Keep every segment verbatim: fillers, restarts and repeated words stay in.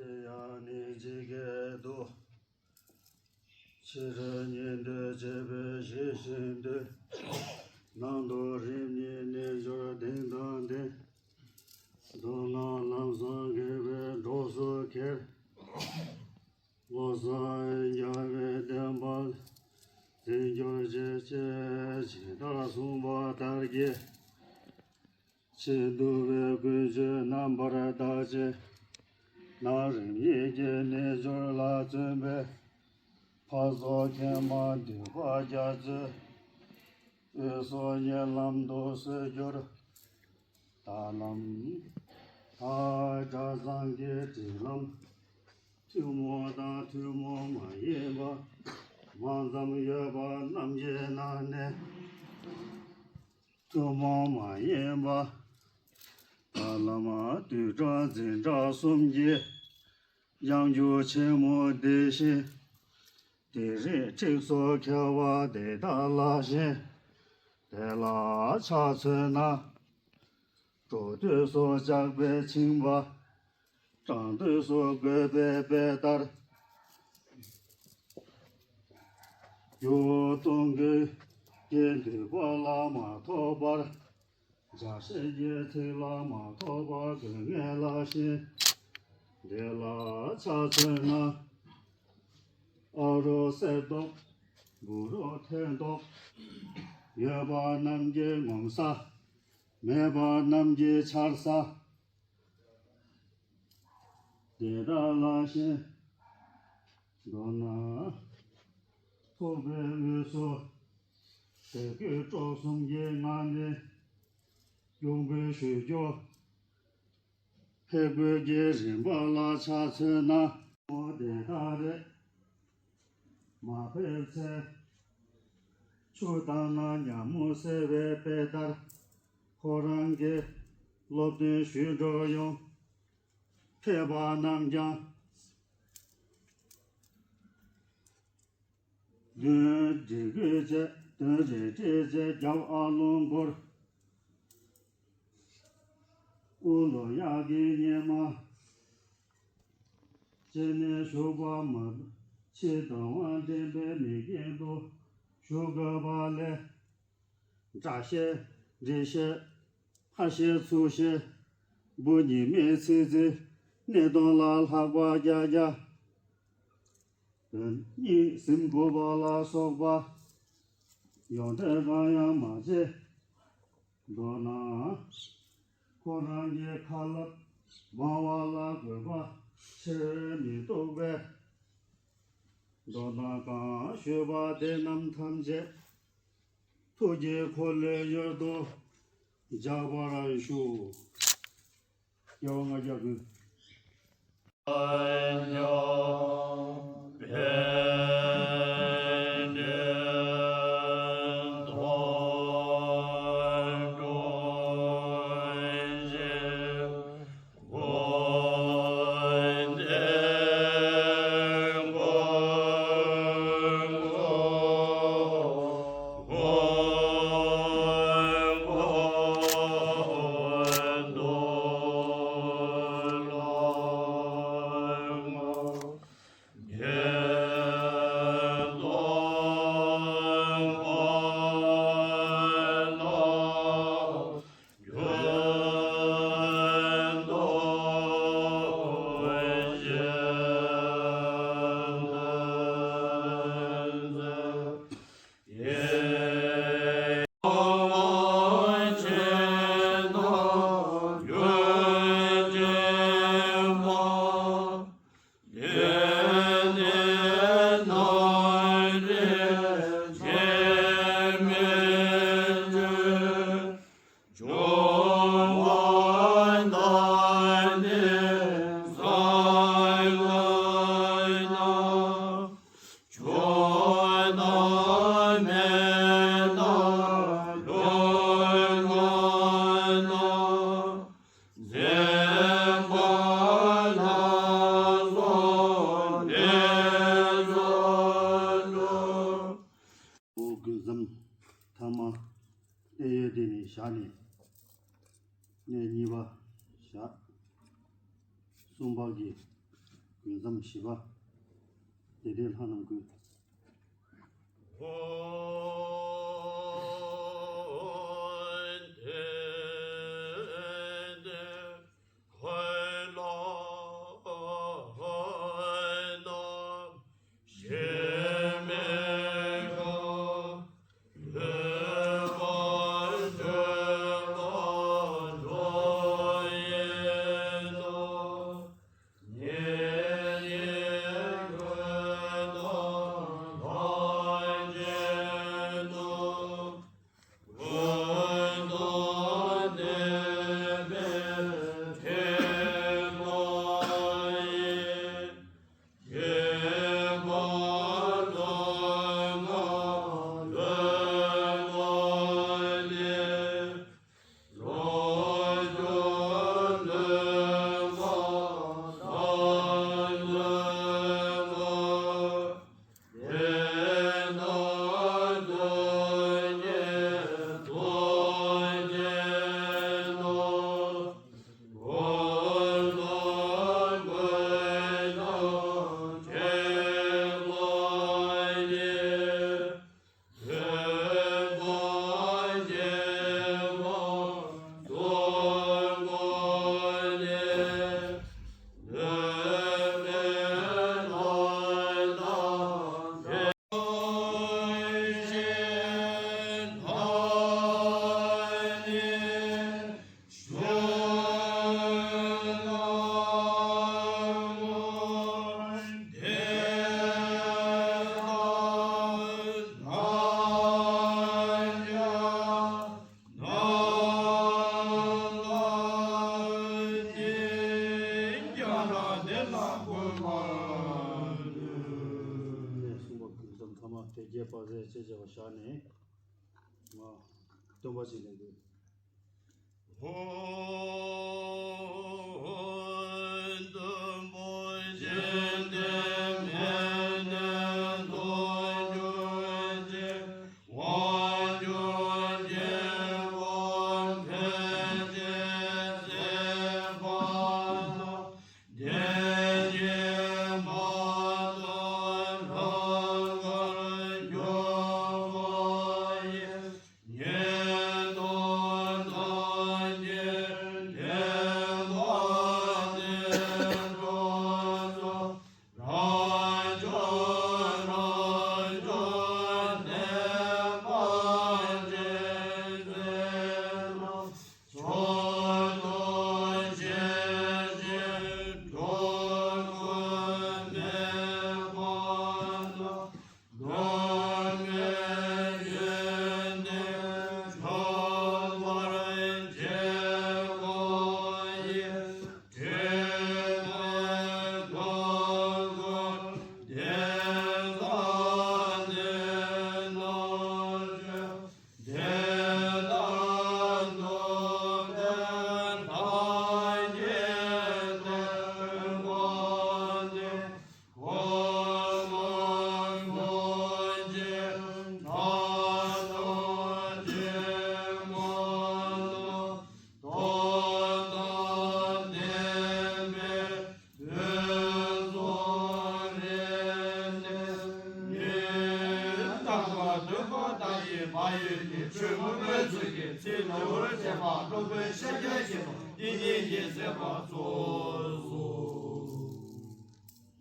ཡང་ནི་ཇི་སྐད་དུ། ཕྱི་རོལ་ཉན་ཐོས་སྤྱོད་པས་ཞི་ཞིང་དུལ། ནང་དུ་རིམ་གཉིས་རྣལ་འབྱོར་གདེང་དང་ལྡན། མདོར་ན་ལམ་བཟང་དགེ་བའི་གྲོགས་སུ་འཁྱེར། བློ་བཟང་རྒྱལ་བའི་བསྟན་པ་འཛིན་གྱུར་ཅིག་ཅེས་ཇི་ལྟར་གསུངས་པ་ལྟར་གྱི། ཕྱིར་འདུལ་བའི་ཀུན་སྤྱོད་རྣམ་པར་དག་ཅིང་། ནང་རིམ་གཉིས་ཀྱི་རྣལ་འབྱོར་ལ་བརྩོན་པའི། འཕགས་ཚོགས་མཁྱེན་མ་འདུས་པ་རྒྱ་མཚོའི། དབུས་སུ་ཉེ་ལམ་དུ་གསོལ་གྱུར། ད་ལམ། ད་གྲྭ་ཚང་གི་སྒྲིག་ལམ། ཐུན་མོང་དང་ཐུན་མོང་མ་ཡིན་པ། མང་ཙམ་ཡོད་པ་རྣམས་ཀྱི་ནང་ནས། ཐུན་མོང་མ་ཡིན་པ། ད་བླ་མ་བསྡུས་གྲྭ་འཛིན་གྲྭ་གསུམ་གྱི། ཡང་རྒྱུ་ཆེན་མོ་འདི་བཞིན། དེ་རིང་ཁྲིགས་སུ་ཁྱེར་བ་དེ་དག་ལ་བཞིན། དེ་ལ་ཆ་མཚོན་ན། འགྲོ་དུས་སུ་ལྕགས་པས་བཅིངས་པ། འབྲང་དུས་སུ་རྒོད་པའི་དཔེ་ལྟར། རྒྱུ་སྟོང་གི་སྐད་འདུས་པ་ལ་མ་ཐོགས་པར། འཇའ་ཤེལ་གྱི་ཚིག་ལ་མ་ཐོགས་པར་དགོས་ངེས་ལ་བཞིན། དེ་ལ་ཆ་མཚོན་ན། ཨ་རོགས་གསེར་མདོག། བུ་རོགས་ཐལ་མདོག། ཡོད་པ་རྣམས་ཀྱི་ངོ་མཚར། མེད་པ་རྣམས་ཀྱི་འཆར་ས། དེ་དག་ལ་ཞེན། མདོར་ན། ཐུབ་པའི་དབུས་སུ། དད་གུས་སྤྲོ་གསུམ་གྱི་ངང་ནས། སྐྱོང་བའི་ཞུ་རྒྱུ། ཕེབས་དགོས་ཀྱི་རིམ་པ་ལ་ཆ་མཚོན་ན། མོ་དེ་དག་རེད། མ་ཕེབས་ཚེ། ཆུ་བཏང་ན་ཉ་མོ་བསད་པའི་དཔེ་ལྟར། ཁོ་རང་གི་སློབ་སྟོན་ཞུས་འགྲོ་ཡོང་། ཕེབས་པ་རྣམས་ཀྱང་། མདུན་སྒྲིག་གུས་བཅས་མདུན་རེ་སྒྲིག་བཅས་རྒྱབ་ཨ་ལོང་བསྐོར། དབུ་ལོ་གཡག་གི་གཉེར་མ། སྤྱན་ནས་བཞུགས་པ་མ། ཕྱི་དང་བ་འདྲེན་པའི་མིག་རྒྱན་དུ་བཞུགས་དགོས་པ་ལས། སྐྲ་ཤད། འདྲེ་ཤད། ཕ་ཤད་ཚུ་ཤད། བུ་ཉི་མའི་ཚིག་ཚིག་སྣེ་གདོང་ལ་ལྷག་པ་རྒྱ་རྒྱ། དོན་གཉིས་ཟིན་དགོས་པ་ལ་སོགས་པ། ཡོངས་འབྲེལ་གང་ཡང་མ་བྱས། མདོར་ན། ཁོ་རང་གི་ཁ་རླབས་སྦང་བ་ལ་དགོས་པ་ཆེར་མི་འདུག་པས། མདོར་ན་གང་ཞུས་པ་དེ་རྣམས་ཐམས་ཅད། ཐུགས་ཀྱི་འཁོར་ལོའི་ཡུལ་དུ་འཇགས་པར་ཞུ། སྐྱེ་བ་ལྔ་བརྒྱ་དགུ། འོ། དགུ་ཙམ་ཐ་མ་གནད་ཡོད་དེ་ནས་བཞག་ནས། གནད་གཉིས་པ་བཞག་གསུམ་པ་གི་ ཡུན་ཙམ་བཞི་པ། བདེ་ལྡན་ལྷ་རྣམས་ཀུན། ཐ་མ་དེ་རྒྱས་པ་རེད་ཅེས་བྱ་བ་བཞག་ནས། ང་སྟོན་པ་ཞིག་ལེན་དགོས།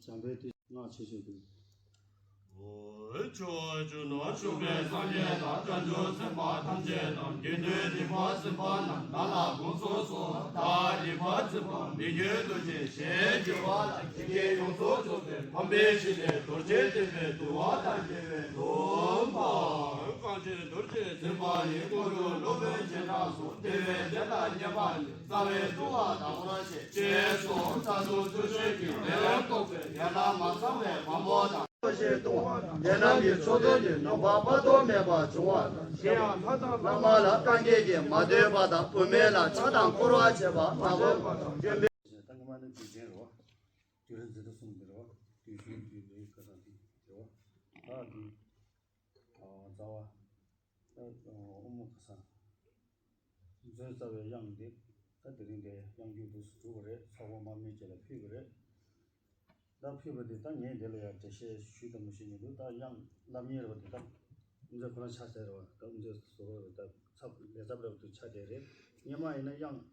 བྱམས་པའི་ཏིང་སྔགས་ཆེ་ཆུང་དུ། ཕྱོགས་བཅུ་ན་བཞུགས་པའི་སངས་རྒྱས་དང་བྱང་ཆུབ་སེམས་དཔའ་ཐམས་ཅད་དང་དགེ་འདུན་སྡིག་པ་སེམས་དཔའ་རྣམས་ང་ལ་དགོངས་སུ་གསོལ། བདག་སྡིག་པ་སེམས་དཔའ་མི་མཁྱེན་འདུ་བྱེད་ཞེས་བགྱི་བ་ལ། ཇི་སྐད་ཡོངས་སུ་རྫོགས་པའི་དམ་པའི་ཞི་བདེ་རྡོ་རྗེ་ལྡན་པའི་འདུལ་བ་དང་འབྲེལ་བའི་སྡོམ་པ། གངས་ཅན་རྡོ་རྗེ་འཛིན་པ་ཡི། ཀུན་ཏུ་སློབ་དཔོན་བྱེ་བྲག་སོགས། དེ་བས་དེ་ལ་བསྙེན་པ་ནི། རྩ་བའི་ལྟུང་བ་དག་པར་བྱེད། ཅེས་སོགས་རྩ་རླུང་ཐོ་ཅོ་གི་ལས་རྟོགས་པའི་ཡན་ལག་མ་ཚང་བའི་མང་པོ་དང་། ཞེས་ལྟུང་བ་དང་། དེ་རྣམས་ཀྱི་ཕྱོགས་གཏོགས་ཀྱི་ནུས་པ་དཔག་ཏུ་མེད་པ་འབྱུང་བ་དང་། གཞན་ཡང་ལྷ་དང་བླ་མ་ལ་བཏང་སྙོམས་ཀྱིས་མ་སྡོད་པ་དང་། བུད་མེད་ལ་ཕྱག་དང་བསྐོར་བ་བྱེད་པ་མ་བྱེད་པ་དང་། སྐྱོན་མེད། ད་སྔ་མ་ནི་དུས་ཆེན་རེད་བ། དུས་རབས་འཛིན་གྲྭ་གསུམ་འདི་རེད་བ། དུས་གསུམ་དུས་མེད་ཁ་སང་དེ་རེད་བ། ད་འདི། ཨ་རྩ་བ། ཨ་དབུ་མ་ཁ་སང་། མཛོད་རྩ་བའི་དབྱངས་འདི། ད་དེ་རིང་འདི་དབྱངས་འགྱུར་འདུག་སུ་གྲུབ་པ་རེད། ཚོགས་པ་དམག་མི་བཅས་ལ་ཕུལ་བ་རེད། ད་ཕུལ་བ་དེ་ད་ངས་དེ་ལ་ཡང་འགྲེལ་བཤད་ཞུས་དང་མི་ཞུས་མི་འདུག་ད་དབྱངས་སླབ་མཁན་རེད་བ། དེ་ད་དབུ་མཛད་ཁོ་རང་ཆ་ཚང་རེད་བ། ད་དབུ་མཛད་བཟོ་རོགས་རེད། ད་ཚབ་ལས་ཚབ་རེད་བ། དེ་ཆ་དེ་རེད། སྔོན་མ་ཡིན་ན་དབྱངས་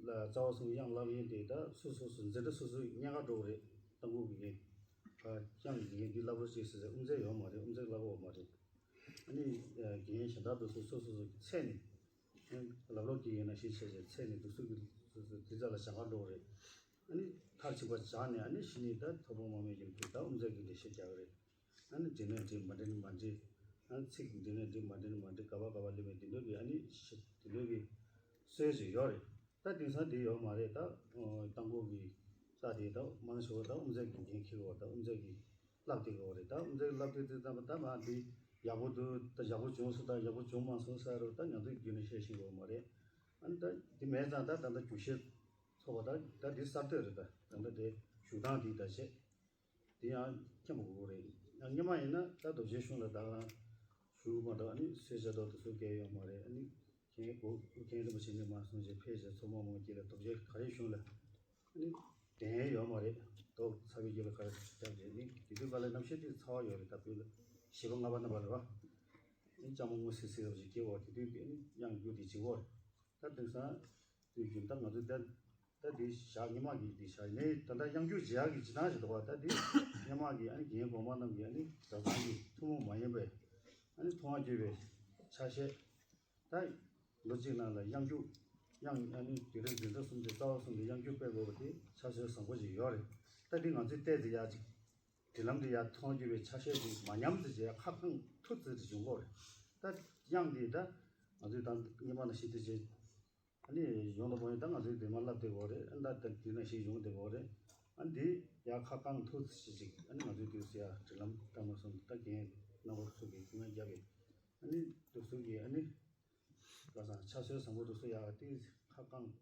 ལ་རྩ་བ་གསུམ་དབྱངས་སླབ་མཁན་དེ་ད་སོ་སོ་སོ་འཛིན་གྲྭ་སོ་སོའི་སྙན་ངག་འགྲོ་གི་རེད། ཏམ་ཀུ་གི་ངས་ད་དབྱངས་ཀྱི་ངས་འདི་སླབ་རོགས་བྱེད་ཟེར་ཟེར། དབུ་མཛད་ཡོད་མ་རེད། དབུ་མཛད་སླབ་ཡོད་མ་རེད། ཨ་ནི་དགེ་རྒན་གཞན་དག་དེ་ཚོ་སོ་སོ་སོ་གི་ཚད་ནས། ལབ་ལོག་གི་ཡིན་ན་ཤེས་བྱས་བྱས་ཚད་ནས་དེ་ཚོ་གི་སོ་སོ་དེ་ཚོ་ལ་སྦྱང་ག་འགྲོ་གི་རེད། ཨ་ནི་མཐར་ཕྱིན་པ་སྦྱངས་ནས་ཨ་ནི་གཞི་ནས་ད་ཐོག་མཐའ་མ་མེད་ཀྱི་ལུགས་ད་དབུ་མཛད་ཀྱི་འགྲེལ་བཤད་རྒྱག་གི་རེད། ཨ་ནི་འགྲིག་ན་འགྲིག། མ་འགྲིག་ན་མ་འགྲིག། ཨ་ནི་ཚིག་འགྲིག་ན་འགྲིག། མ་འགྲིག་ན་མ་འགྲིག། ག་པ་ག་པ་སླེབས་པའི་དེ་འདྲ་གི་ཨ་ནི་ཤ་དེ་འདྲ་གི་སྲོལ་ཞིག་ཡོད་རེད། ད་དེང་སང་དེ་ཡོད་མ་རེད། ད་ཏམ་ཀུ་གི་ད་དེ་ད་མང་ཆེ་བ་ད་དབུ་མཛད་ཀྱི་འགན་འཁྱེར་བ། ད་དབུ་མཛད་ཀྱི་བསླབ་བསྡད་ཡོད་རེད། ད་དབུ་མཛད་བསླབ་བསྡད་དུས་ཙམ་པ་ད་མ་འདི་ཡག་པོ་འདུག་ད་ཡག་པོ་བྱུང་སོང་། ད་ཡག་པོ་བྱུང་མ་སོང་ཟེར་རོ། ད་ང་ཚོས་རྒྱུན་ནས་བཤད་ཤེས་ཀྱི་ཡོད་མ་རེད། ཨ་ནི་ད་དེ་མེད་ཙང་ད་ད་ལྟ་རྒྱུགས་ཤར་ཚོགས་པ་ད་ད་དེ་གསར་གཏོད་རེད། ད་ད་ལྟ་དེ་བཞུགས་སྟངས་དེ་ད་བྱས། དེ་ཡང་མཁྱེན་པ་དགོས་རེད། ཡང་སྔོན་མ་ཡིན་ན་ད་རྡོ་རྗེ་གཞུང་ལ་ད་ག་རང་ཞུ་མ་གཏོགས་ཨ་ནི་གསོལ་ཇ་དང་དེ་ཚོ་སྐྱེལ་ཡོད་མ་རེད། ཨ་ནི་མཁན་གོ་མཁན་རིན་པོ་ཆེ་ནས་མར་གསུངས་བྱས་ཕེབས་བྱས་ཚོགས་མ་མང་སྐྱེལ་ལ་རྡོ་རྗེ་ག་རེ་གཞུང་ལ་ཨ་ནི་དེ་ཡང་ཡོད་མ་རེད། རྡོ་ཚ་བའི་རྒྱུད་ལ་ག་རེ་སྐྱབས་རྗེས་ནི་དེ་དུས་ག་ལ་རྣམ་ཤེས་དེ་ཚ་བ་ཡོད་རེད། ད་བོད་ལ་བཞི་པ་ལྔ་པ་རྣམ་པ་རེད་བ། ཨ་ནི་ལྕམ་མོ་སྔོ་སིལ་སིལ་རབ་ཅིག་སྐྱེ་བ་དེ་དུས་དེ་ཨ་ནི་དབྱངས་རྒྱུད་དེ་བྱེད་དགོས་རེད། ད་དེང་སང་དུས་རྒྱུན་ད་ང་ཚོ་ད་ད་དེ་བཞག་སྔོན་མ་གི་དེ་བཞག་ནས་ད་ལྟ་དབྱངས་སྐྱུག་བརྗེ་ཡག་གི་བྱེད་སྟངས་ཤིག་འདུག་བ། ད་དེ་སྔོན་མ་གི་ཨ་ནི་རྒན་གོང་མ་རྣམས་ཀྱི་ཨ་ནི་གྲྭ་ཚང་གི་ཐུན་མོང་མ་ཡིན་པའི་ཨ་ནི་མཐོང་བ་བརྒྱུད་པའི་ཕྱག་བཞེས། ད་ལོ་གཅིག་ནང་ལ་དབྱངས་སྐྱུག་དབྱངས་ཨ་ནི་དུས་རབས་འཛིན་གྲྭ་གསུམ་དེ་རྩ་བ་གསུམ་དེ་དབྱངས་སྐྱུག་སྤེལ་དགོས་པ་དེ་ཕྱག་སྲོལ་བཟང་པོ་ཞིག་ཡོད་རེད། ད་དེ་ང་ཚོས་བལྟས་ཏེ་ཡག་ཅིག་འབྲེལ་ལམ་དེ་ཡག་མཐོང་བ་བརྒྱུད་པའི་ཕྱག་བཞེས་དེ་མ་ཉམས་ཏེ་བྱས་ཡག་ཁ་བསྐངས་ཐུབ་ཚོད་དེ་བྱུང་གི་རེད། ད་དབྱངས་དེ་ད་ང་ཚོས་ད་སྔོན་མ་ནང་བཞིན་དེ་བྱས། ཨ་ནི་ཡོང་དང་མ་ཡོང་ད་ང་ཚོའི་དེ་མ་བསླབ་བསྡད་ཡོད་རེད། ཨ་ནི་ད་དེ་ན་ཞིག་ཡོང་བསྡད་ཡོད་རེད། ཨ་ནི་དེ་ཡར་ཁ་བསྐངས་ཐུབ་ཅིག་ཅིག་ཨ་ནི་ང་ཚོའི་དུས་སུ་ཡར་འབྲེལ་ལམ་བཏང་མ་སོང་། ད་རྒན་རྣམ་པ་ཚོ་གིས་སྐུ་ངལ་རྒྱབ་པས། ཨ་ནི་དུས་སུ་གི་ཨ་ནི་ལ་སང་ཕྱག་སྲོལ་བཟང་པོ་དུས་སུ་ཡར་དེ་ཁ་བསྐངས་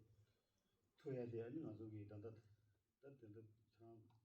ཐུབ་ཡ་དེ་ཨ་ནི་ང་ཚོ་གི་ད་ལྟ་ད་དེ་འདྲ་ཚང་